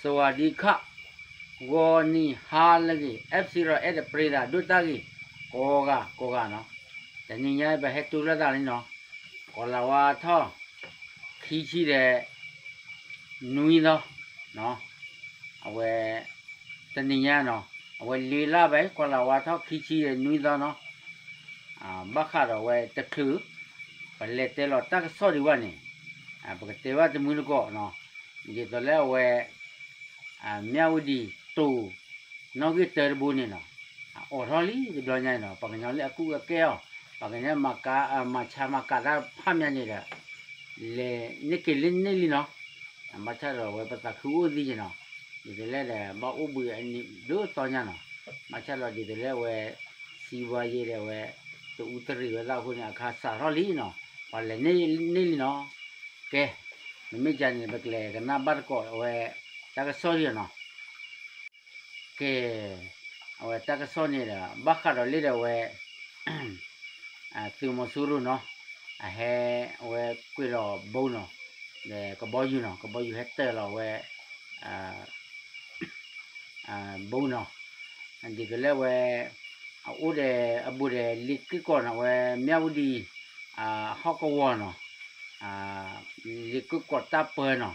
สวัสดีค่ะ ဂီၤနံၤဟါလၢအဂ့ၤ FC ဒီးအဲၣ်ဒိးပျ့ၤသးဒိၣ်တၢ်ဂ့ၤ ကိးဂၤကိးဂၤနီၤ, တနံၤညါပဟဲတုၤလၢသးလံနီၤ, ကီၤလၤဝါထီၣ် ခံဆံဒီး နွံသီ အဝဲ တနံၤညါနီၤ, အဝဲလ့လၢဘဲ ကီၤလၤဝါထီၣ်ခံဆံဒီးနွံသီနီၤ, ဘၣ်ဃးဒီးအဝဲတချုး ပလဲၤတဲလီၤတၢ်ကစီၣ်ဒံးဘၣ်န့ၣ် ပကတဲဘၣ်တမုၢ်တကိးနီၤ, ဒ်သိးလၢအဝဲ မၠၣ်ဝတံၤတိၤ နီၣ်ဂံၢ်တၢတဘိန့ၣ်နီၤ, အိးထီၣ်လံတဘျီညါနီၤ, ပှၤကညီလၢအကူၣ်အကဲအီၤ, ပှၤကညီ မၤဆါမၤကးတၢ်ဖးမၠၣ်န့ၣ်ဒီး လဲၤန့ၢ်က့ၤလၢန့ၣ်လံနီၤ, ဘၣ်ဆၣ်ဒီးအဝဲပသးခုအိၣ်သံက့ၤနီၤ, ဒ်သိးလၢဒီး ဘၣ်အိၣ်ဘှံးအနံၤဒိၣ်သီညါနီၤ, ဘၣ်ဆၣ်ဒီးဒ်သိးလၢအဝဲ စံးဘှါယ့ဒီးအဝဲ တအူတရံးဝဲသးအဃိန့ၣ် အခါစးထီၣ်လံနီၤ, ပှၤလဲၤန့ၢ်လံနီၤ, ကဲ မ့မ့ၢ်ကန့ၣ် ပကလဲၤကနၣ်ဘၣ်တကိးအဝဲ တၢ်ကစီၣ်ဒံးနီၤ, ကဲ အဝဲတၢ်ကစီၣ်န့ၣ်ဒီး ဘၣ်ဃးဒီးလံဒီးအဝဲ သုးမီၤစိရိၤနီၤ, အဟဲ အဝဲကွံာ်လီၤဘိနီၤ, ဒီးကဘီယူၤနီၤ, ကဘီယူၤဟဲတၢၢ်လီၤဝဲ ဘိနီၤ, ဒ်သိးလၢအဝဲ အအိၣ်ဒီးအဘူးဒီးလ့ၤက့ၢ်ကီးနီၤ, အဝဲမၠၣ်ဝတံၤ ဟီၣ်ကဝီၤနီၤ, လ့ၤက့ၢ်ကီးတၢ်ပၢနီၤ,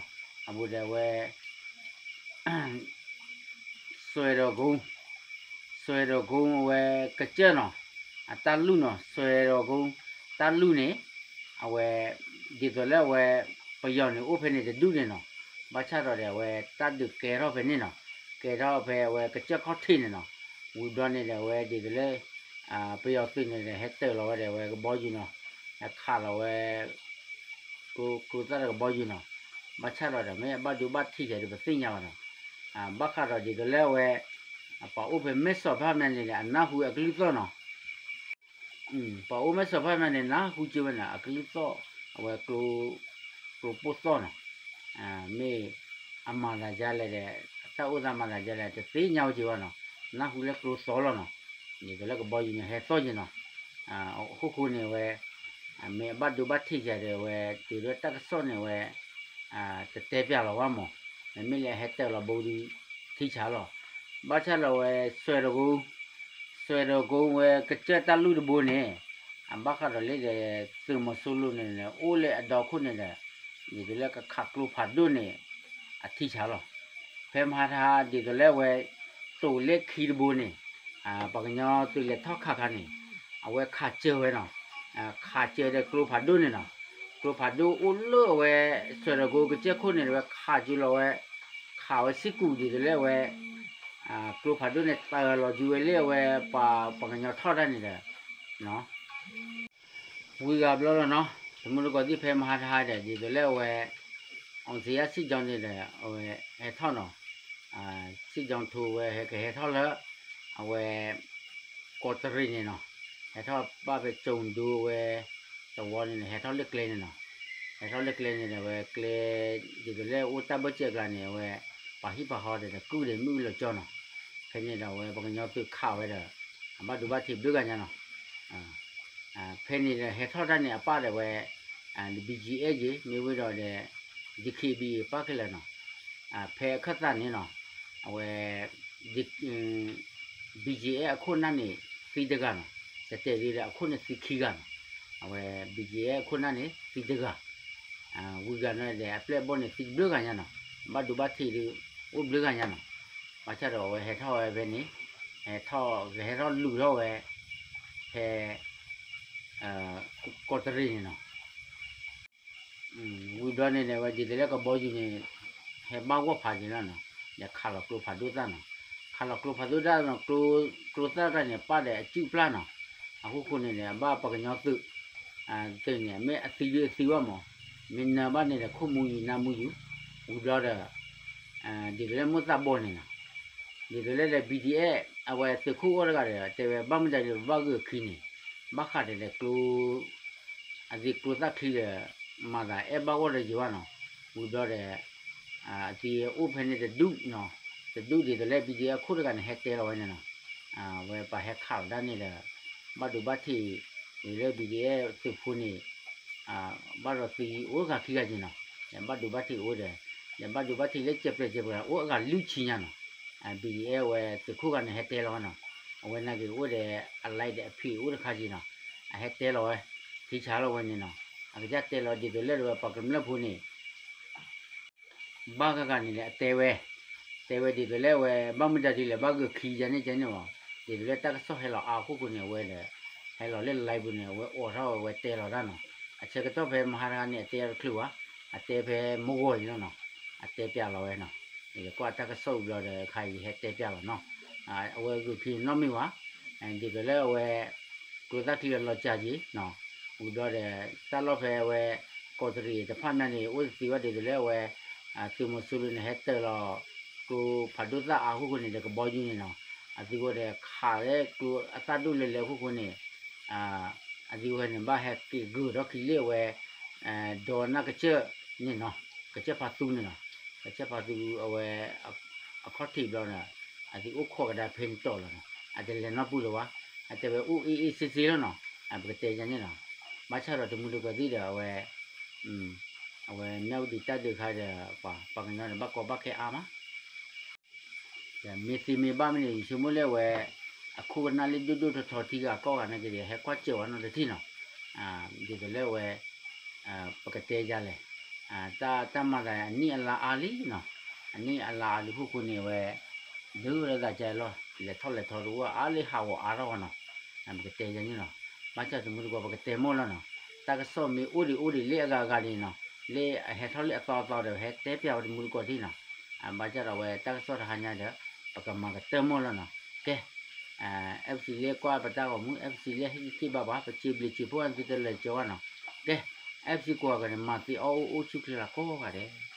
အဘူးဒီးအဝဲ စွဲဒီးကိ စွဲဒီးကိအဝဲကစၢၢ်နီၤ, အတၢ်လူၢ်နီၤ, စွဲဒီးကိ တၢ်လူၢ်န့ၣ် အဝဲ ဒ်သိးလၢအဝဲ ပယီၤန့ၣ်အိၣ်ဖဲန့ၣ်တဒူၣ်န့ၣ်နီၤ, ဘၣ်ဆၣ်ဒီးဒီးအဝဲတၢ်ဒုးကဲထီၣ်ဖဲန့ၣ်နီၤ, ကဲထီၣ်ဖဲအဝဲကစၢၢ်ခီၣ်ထံးန့ၣ်နီၤ, ဝံၤဘျီန့ၣ်ဒီးအဝဲဒ်သိးလၢ ပယီၤသုးန့ၣ်ဒီး ဟဲတၢၢ်လီၤဝဲဒီးအဝဲကဘီယူၤနီၤ, ဟဲခးလီၤဝဲ ကျိသၣ်တကဘီယူၤနီၤ, ဘၣ်ဆၣ်ဒီးဒီး မ့ၢ်အဘၣ်ဒိဘၣ်ထံးယၤဒီးပသ့ၣ်ညါဘၣ်နီၤ, ဘၣ်ဃးဒီးဒ်သိးလၢအဝဲ ပှၤအိၣ်ဖဲမဲၢ်စီၤဖးမၠၣ်န့ၣ်ဒီး အနၢ်ဟူအကလုၢ်သီၣ်နီၤ, ပှၤအိၣ်မဲၢ်စီၤဖးမၠၣ်န့ၣ် နၢ်ဟူက့ၤဝဲန့ၣ် အကလုၢ်သီၣ် အဝဲ ကျိပိၢ်သီၣ်နီၤ, မ့ၢ်အမၤသးဒ်လဲၣ်ဒီး တၢ်အိၣ်သးမၤသးဒ်လဲၣ် တသ့ၣ်ညါဝဲက့ၤဘၣ်နီၤ, နၢ်ဟူလၢကျိသီၣ်လီၤနီၤ, ဒ်သိးလၢကဘီယူၤန့ၣ်ဟဲသီၣ်က့ၤနီၤ, အခိၣ်ဃိန့ၣ်ဝဲ မ့ၢ်အဘၣ်ဒိဘၣ်ထံးယၤဒီးဝဲ တုၤလၢတၢ်ကစီၣ်န့ၣ်ဝဲ တတဲပျးလီၤဝဲမး, မ့မ့ၢ်လၢဟဲတၢၢ်လီၤဘိဒီး ထံဆးလီၤ, ဘၣ်ဆၣ်လီၤဝဲစွဲဒီးကိ စွဲဒီးကိဝဲကစၢၢ်တၢ်လူၢ်တဘိန့ၣ် အဘၣ်ဃးဒီးလၢဒီး သုးမီၤစိရိၤန့ၣ် အိၣ်လၢအဒီခိၣ်န့ၣ်ဒီး ဒ်သိးလၢကခးကျိဖးဒိၣ်န့ၣ် အထံဆးလီၤ, ဖဲမဟါတဟါဒ်သိးလၢအဝဲ တိၤလၢခံတဘိန့ၣ် ပှၤကညီသုးလဲၤထီၣ်ခးခါန့ၣ် အဝဲခးစၢၤဝဲနီၤ, ခးစၢၤဒီးကျိဖးဒိၣ်န့ၣ်နီၤ, ကျိဖးဒိၣ်အိၣ်လၢအဝဲ စွဲဒီးကိကစၢၢ်ခိၣ်န့ၣ်ဒီး အဝဲခးက့ၤလီၤဝဲ ခးဝဲဆံကူာ်ဒ်သိးလၢအဝဲ ကျိဖးဒိၣ်န့ၣ် တၢ်လီၤက့ၤဝဲလၢအဝဲ ပှၤကညီထီၣ်တၢ်န့ၣ်ဒီး ဝံၤဂၤဘျီလီၤနီၤ, တမုၢ်တကိးသ့ၣ်ဖဲမဟါတဟါဒီး ဒ်သိးလၢအဝဲ အောင်ဇေယျစစ်ကြောင်းန့ၣ်ဒီး အဝဲဟဲထီၣ်နီၤ, စစ်ကြောင်းထိုးဝဲဟဲကဟဲထီၣ်လၢ အဝဲ ကီးတရံးန့ၣ်နီၤ, ဟဲထီၣ်ဘၣ်ဖဲကၠိၤဒိဝဲ သဝီန့ၣ်န့ၣ် ဟဲထီၣ်လၢကျဲန့ၣ်နီၤ, ဟဲထီၣ်လၢကျဲန့ၣ်ဒီး အဝဲကျဲ ဒ်သိးလၢအိၣ်တၢ်ဘၢၣ်စၢၤအကျါန့ၣ် အဝဲ ပှၤဟံၣ်ပှၤဃီဒီး ကုၢ်ဒီးမုၢ်လီၤကၠီနီၤ, ဖဲန့ၣ်ဒီးအဝဲပှၤကညီသုးခးဝဲဒီး အဘၣ်ဒိဘၣ်ထံးဘျုးဂၤညါနီၤ, ဖဲန့ၣ်ဒီးဟဲထီၣ်တၢ်န့ၣ်အပၢ်ဒီးဝဲ BGF ယ့ၤ မ့ၢ်ဝံၤဒီးဒီး DKBA ပၢ်ခဲလၢာ်နီၤ, ဖဲအခၢၣ်သးန့ၣ်နီၤ, အဝဲ BGF အခိၣ်နၢ်န့ၣ် သံတဂၤနီၤ, တတဲာ်ဒ်ဒီးအခိၣ်န့ၣ်သံခံဂၤနီၤ, အဝဲ BGF အခိၣ်နၢ်န့ၣ် သံတဂၤ, ဝံၤဂၤန့ၣ်ဒီး အပျဲၢ်အဘီၣ်န့ၣ် သံတဘျုးဂၤညါနီၤ, ဘၣ်ဒိဘၣ်ထံးဒီး အိၣ်ဘျုးဂၤညါနီၤ, ဘၣ်ဆၣ်ဒီးအဝဲဟဲထီၣ်ဝဲဖဲန့ၣ်, ဟဲထီၣ် ကဟဲထီၣ်လူၤထီၣ်ဝဲ ဖဲ ကီးတရံးန့ၣ်နီၤ, ဝံၤဘျီန့ၣ်ဒီး အဝဲဒ်သိးလၢကဘီယူၤန့ၣ် ဟဲဘၣ်ဂီၢ်ဖးဒံးလီၤနီၤ, ဒီးခးလီၤကျိဖးဒိၣ်သၣ်နီၤ, ခးလီၤကျိဖးဒိၣ်သၣ်နီၤ, ကျိသၣ်တခါန့ၣ် ပၢ်ဒီးအစုၣ်ပျၢ်နီၤ, အခိၣ်ဃိန့ၣ်ဒီး အဘၣ်ပှၤကညီသုး သုးန့ၣ် မ့ၢ်အသံဒုးအသံဘၣ်မး, မ့ၢ်နၢဘၣ်န့ၣ်ဒီး ခိၣ်မူယူၤနၢမူယူၤ, ဝံၤဘျီဒီး ဒ်သိးလၢမိၢ်သးဘီန့ၣ်နီၤ, ဒ်သိးလၢဒီး BGF အဝဲသုးခိၣ်အိၣ်တဂၤဒီး တဲဝဲဘၣ်မတၤဒ်ဘၣ်ဂုာ်အခံန့ၣ်, ဘၣ်ဃးဒီးဒီးကျိ အသံးကျိသၣ်ချံဒီး မၤသးအဲၣ်ဘၣ်ဂီၢ်ဒီးယံၤဘၣ်နီၤ, ဝံၤဘျီဒီး အသံးအိၣ်ဖဲန့ၣ်တဒူၣ်နီၤ, တဒူၣ်ဒ်သိးလၢ BGF အခိၣ်တဂၤန့ၣ် ဟဲတဲလီၤဝဲန့ၣ်နီၤ, ဝဲပှၤဟဲခးလီၤတၢ်န့ၣ်ဒီး ဘၣ်ဒိဘၣ်ထံး ဒ်လၢ BGF သုးဖိန့ၣ် ဘၣ်ဒီးသံးအိၣ်ဂၤခံဂၤက့ၤနီၤ, ဘၣ်ဒိဘၣ်ထံးအိၣ်ဒီး ဒီးဘၣ်ဒိဘၣ်ထံးလၢကဲးပှဲၤကဲးပှဲၤ အိၣ်အဂၤလွံၢ်ဆံညါနီၤ, ဘံၣ်ဒံၣ်အဲၣ်ဝဲသုးခိၣ်ဂၤန့ၣ် ဟဲတဲလီၤဝဲနီၤ, အဝဲနာ်က့ၤအိၣ်ဒီး အလဲဒီးအဖံးအိၣ်တခါက့ၤနီၤ, အဟဲတဲလီၤဝဲ, ထံဆါလီၤဝဲန့ၣ်နီၤ, အကစၢ်တဲလီၤဒ်သိးလၢဒဝဲပှၤကမျၢၢ်ဖိန့ၣ် ဘၣ်ဂၤဂၤန့ၣ်ဒီးအတဲဝဲ, တဲဝဲဒ်သိးလၢအဝဲ ဘၣ်မုၢ်တၢ်ဒ်လဲၣ် ဘၣ်ဂုာ်ခံယါန့ၣ်ကန့ၣ်မး, ဒ်သိးလၢတၢ်ကစီၣ်ဟဲလီၤအါအဃိဃိန့ၣ် အဝဲဒီး ဟဲလီၤလၢ live ပူၤန့ၣ် အဝဲအိးထီၣ်ဝဲတဲလီၤတၢ်နီၤ, အဆၢကတီၢ်ဖဲမဟါတခါန့ၣ် အတဲတချုးဘၣ်, အတဲဖဲမုၢ်ဂီၤအံၤလီၤနီၤ, အတဲပျးလီၤဝဲနီၤ, ယကွၢ်တၢ်ကစီၣ်ဝံၤဘျီဒီး ခါအံၤဟဲတဲပျးလီၤနီၤ, အဝဲဂုာ်ခံနီတမံၤဘၣ်, ဒ်သိးလၢအဝဲ ကျိသၣ်ချံအလီၤစှၤက့ၤ, ဝံၤဘျီဒီး တၢ်လီၢ်ဖဲအဝဲ ကီးတရံးတဖၣ်မးန့ၣ် အိၣ်တသ့ဘၣ်ဒ်သိးလၢအဝဲ သုးမီၤစိရိၤန့ၣ် ဟဲတၢၤလီၤ ကျိဖးဒိၣ်သၣ်အါအဃိဃိန့ၣ်ဒီး ကဘီယူၤန့ၣ်နီၤ, အသုဝဲဒီးခးလၢကျိအသၣ်ဒိၣ်လဲၤလဲၤအဃိဃိန့ၣ်, အသုဝဲန့ၣ် ဘၣ်ဟဲက့ၤဂုာ်ဒီးခံလၢအဝဲ ဒီးနၢ်ကစၢၢ်န့ၣ်နီၤ, ကစၢၢ်ဖးသူန့ၣ်နီၤ, ကစၢၢ်ဖးသူအဝဲ အခီၣ်ထံးဘျီန့ၣ်, အသုအိၣ်ခိးကဒါဖဲန့ၣ်တီၢ်လီၤနီၤ, အတလဲၤနီတပူၤလၢၤဘၣ်, အတဲဝဲအိၣ်အ့ၣ်အ့ၣ်စ့စ့လီၤနီၤ, ပကတဲယါန့ၣ်နီၤ, ဘၣ်ဆၣ်ဒီးတမူတကိးသ့ၣ်ဒီးအဝဲ အဝဲမ့ၢ်ဝဲဒုးတၢ်ဒုးခါဒီး ပှၤကညီဒီးဘၣ်ကီဘၣ်ခဲအါမး, မ့ၢ်သ့မ့ၢ်ဘၣ်မ့ၢ်န့ၣ် ယဆိကမိၣ်လၢအဝဲ အခိၣ်ကနၣ်လၢဒိၣ်ဒိၣ်ထီထီထံဂၤကီၢ်ဂၤနာ်က့ဒီး ဟဲကွၢ်စၢၤဝဲနီတထံၣ်နီၤ, ဒ်သိးလၢအဝဲ ပကတဲယါလဲၣ်, တၢ်မၤသးန့ၣ် အနံၣ်အလါအါလံနီၤ, အနံၣ်အလါအါလံအဃိဃိန့ၣ် အဝဲ ဒုးလၢသးကဲလီၤ လဲၤထီၣ်လဲၤထီတအိၣ်အါလံ ဟးဂီၤအါထီၣ်ဝဲနီၤ, ပကတဲယါန့ၣ်နီၤ, ဘၣ်ဆၣ်တမူတကိး ပကတဲမိၢ်လီၤနီၤ, တၢ်ကစီၣ်မ့ၢ်အိၣ်ဒံးအိၣ်ဒံးလၢအဂၤဂၤန့ၣ်နီၤ, လၢအဟဲထီၣ်လၢအသီအသီဒီး ဟဲတဲပျးဝဲတမူတကိးထံၣ်နီၤ, ဘၣ်ဆၣ်ဒီးအဝဲတၢ်ကစီၣ်တဟါညါဒီး ပကမၤကတၢၢ်မိၢ်လီၤနီၤ, ကဲ FC လၢကွၢ်ပတၢ်ဂီၤမူ FC လၢဟဲက့ၤဘၣ်ဘၣ် ပစံးဘျုးစံးဖှိၣ်အသုတလၢာ်ကၠီဘၣ်နီၤ, ကဲ FC ကိးဂၤန့ၣ် မၤသ့အီၣ်အိၣ်အိၣ်ဆူၣ်ချ့လီၤကိးဂၤဒဲး